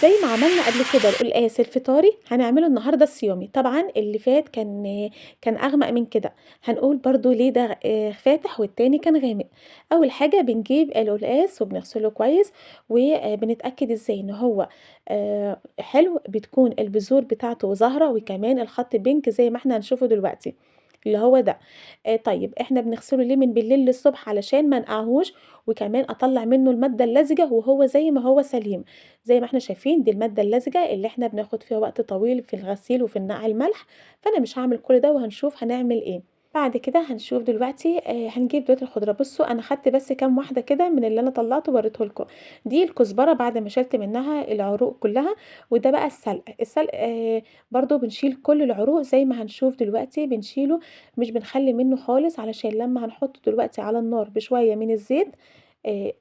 زي ما عملنا قبل كده القلقاس الفطاري هنعمله النهارده الصيامي. طبعا اللي فات كان اغمق من كده، هنقول برضو ليه ده فاتح والتاني كان غامق. اول حاجة بنجيب القلقاس وبنغسله كويس، وبنتاكد ازاي ان هو حلو، بتكون البذور بتاعته ظاهره وكمان الخط بينك زي ما احنا هنشوفه دلوقتي اللي هو ده. طيب احنا بنغسله ليه من بالليل للصبح؟ علشان ما نقعهوش، وكمان اطلع منه المادة اللزجة وهو زي ما هو سليم. زي ما احنا شايفين دي المادة اللزجة اللي احنا بناخد فيها وقت طويل في الغسيل وفي النقع الملح، فانا مش هعمل كل ده وهنشوف هنعمل ايه بعد كده. هنشوف دلوقتي هنجيب دلوقتي الخضرة. بصوا انا خدت بس كام واحدة كده من اللي انا طلعته ووريته لكم. دي الكزبرة بعد ما شلت منها العروق كلها، وده بقى السلق. السلق برضو بنشيل كل العروق زي ما هنشوف دلوقتي، بنشيله مش بنخلي منه خالص، علشان لما هنحطه دلوقتي على النار بشوية من الزيت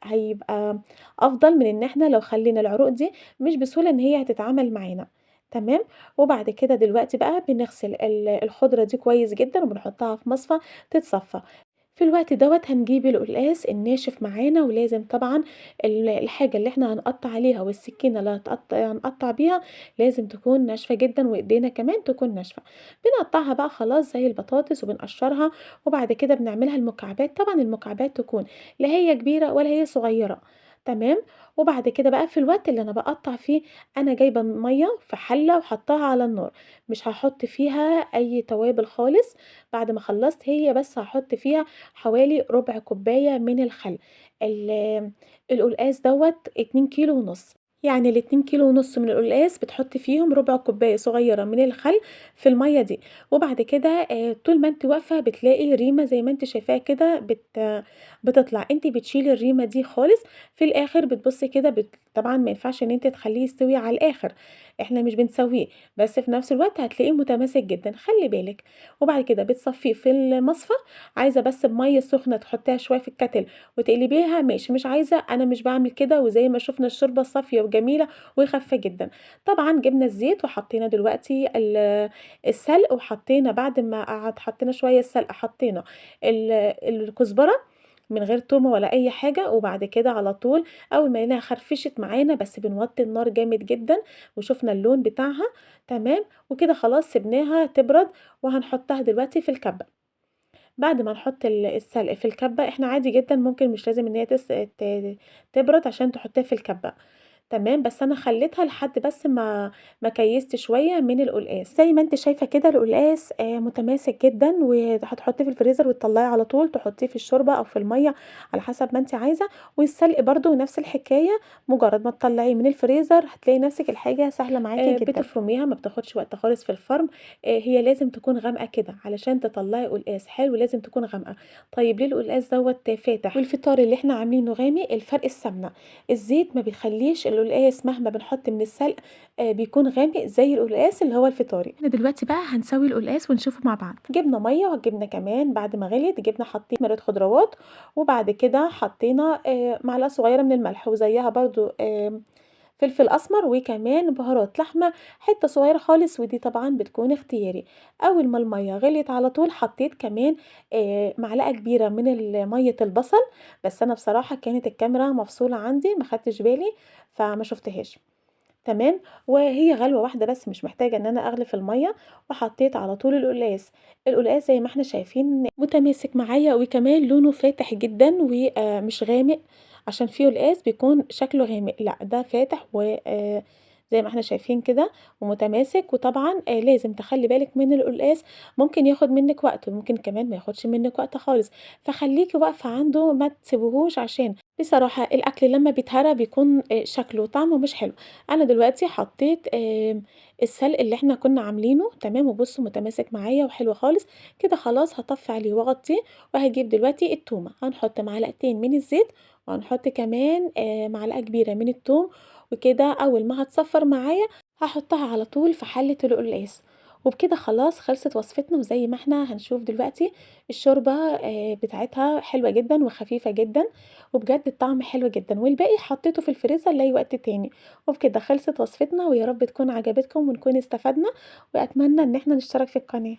هيبقى افضل من ان احنا لو خلينا العروق دي مش بسهولة ان هي هتتعامل معانا. تمام. وبعد كده دلوقتي بقى بنغسل الخضرة دي كويس جدا وبنحطها في مصفى تتصفى. في الوقت دوت هنجيب القلقاس الناشف معانا، ولازم طبعا الحاجة اللي احنا هنقطع عليها والسكينة اللي هنقطع بيها لازم تكون ناشفة جدا، وايدينا كمان تكون ناشفة. بنقطعها بقى خلاص زي البطاطس وبنقشرها، وبعد كده بنعملها المكعبات. طبعا المكعبات تكون لا هي كبيرة ولا هي صغيرة. تمام. وبعد كده بقى في الوقت اللي انا بقطع فيه انا جايبه مية في حله وحطاها على النار، مش هحط فيها اي توابل خالص. بعد ما خلصت هي بس هحط فيها حوالي ربع كوباية من الخل. القلقاس دوت 2.5 كيلو، يعني الاتنين كيلو ونص من القلقاس بتحطي فيهم ربع كوباية صغيرة من الخل في المية دي. وبعد كده طول ما انت واقفة بتلاقي ريمه زي ما انت شايفاها كده بتطلع، انت بتشيلي الريمه دي خالص. في الاخر بتبصي كده طبعا ما ينفعش ان انت تخليه يستوي على الاخر، احنا مش بنسويه، بس في نفس الوقت هتلاقيه متماسك جدا، خلي بالك. وبعد كده بتصفية في المصفى، عايزه بس بميه سخنة تحطيها شوية في الكتل وتقلبيها ماشي، مش عايزه انا مش بعمل كده. وزي ما شفنا الشوربة صافية وجميلة وخفه جدا. طبعا جبنا الزيت وحطينا دلوقتي السلق، وحطينا بعد ما قعد حطينا شوية السلق، حطينا الكزبره من غير تومة ولا اي حاجة. وبعد كده على طول اول ما لقيناها خرفشت معانا، بس بنوطي النار جامد جدا، وشفنا اللون بتاعها تمام وكده خلاص سيبناها تبرد. وهنحطها دلوقتي في الكبه. بعد ما نحط السلق في الكبه، احنا عادي جدا ممكن مش لازم ان هي تبرد عشان تحطيها في الكبه. تمام. بس انا خليتها لحد بس ما كيست شوية من القلقاس. زي ما انت شايفه كده القلقاس متماسك جدا، وهتحطيه في الفريزر وتطلعيه على طول، تحطيه في الشوربة او في المية على حسب ما انت عايزه. والسلق برده نفس الحكاية، مجرد ما تطلعيه من الفريزر هتلاقي نفسك الحاجة سهلة معاكي جدا. بتفرميها، ما بتاخدش وقت خالص في الفرم. هي لازم تكون غامقه كده علشان تطلعي قلقاس حلو، لازم تكون غامقه. طيب ليه القلقاس دوت فاتح والفطار اللي احنا عاملينه غامق؟ الفرق السمنة، الزيت ما بيخليش القلقاس مهما بنحط من السلق بيكون غامق زي القلقاس اللي هو الفطاري. احنا دلوقتي بقى هنسوي القلقاس ونشوفه مع بعض. جبنا مية وجبنا كمان بعد ما غليت جبنا حطينا مرقه خضروات، وبعد كده حطينا معلقه صغيرة من الملح، وزيها برضو فلفل اسمر، وكمان بهارات لحمه حتة صغيرة خالص، ودي طبعا بتكون اختياري. اول ما المية غليت على طول حطيت كمان معلقه كبيرة من مية البصل، بس انا بصراحة كانت الكاميرا مفصوله عندي ما خدتش بالي فما شفتهاش. تمام. وهي غلوه واحدة بس، مش محتاجه ان انا اغلي في المية. وحطيت على طول القلقاس. القلقاس زي ما احنا شايفين متماسك معايا، وكمان لونه فاتح جدا ومش غامق، عشان فيه قلقاس بيكون شكله غامق، لا ده فاتح و زي ما احنا شايفين كده ومتماسك. وطبعا لازم تخلي بالك من القلقاس، ممكن ياخد منك وقت وممكن كمان ما ياخدش منك وقت خالص، فخليكي واقفة عنده ما تسيبهوش، عشان بصراحة الاكل لما بيتهرى بيكون شكله وطعمه مش حلو. انا دلوقتي حطيت السلق اللي احنا كنا عاملينه. تمام. وبصوا متماسك معايا وحلو خالص كده. خلاص هطفي عليه واغطيه. وهجيب دلوقتي التومه، هنحط معلقتين من الزيت، وهنحط كمان معلقه كبيرة من التوم. وكده اول ما هتصفر معايا هحطها على طول في حله القلقاس. وبكده خلاص خلصت وصفتنا. وزي ما احنا هنشوف دلوقتي الشوربة بتاعتها حلوة جدا وخفيفة جدا، وبجد الطعم حلو جدا. والباقي حطيته في الفريزر لاي وقت تاني. وبكده خلصت وصفتنا، ويا رب تكون عجبتكم ونكون استفدنا، واتمنى ان احنا نشترك في القناة.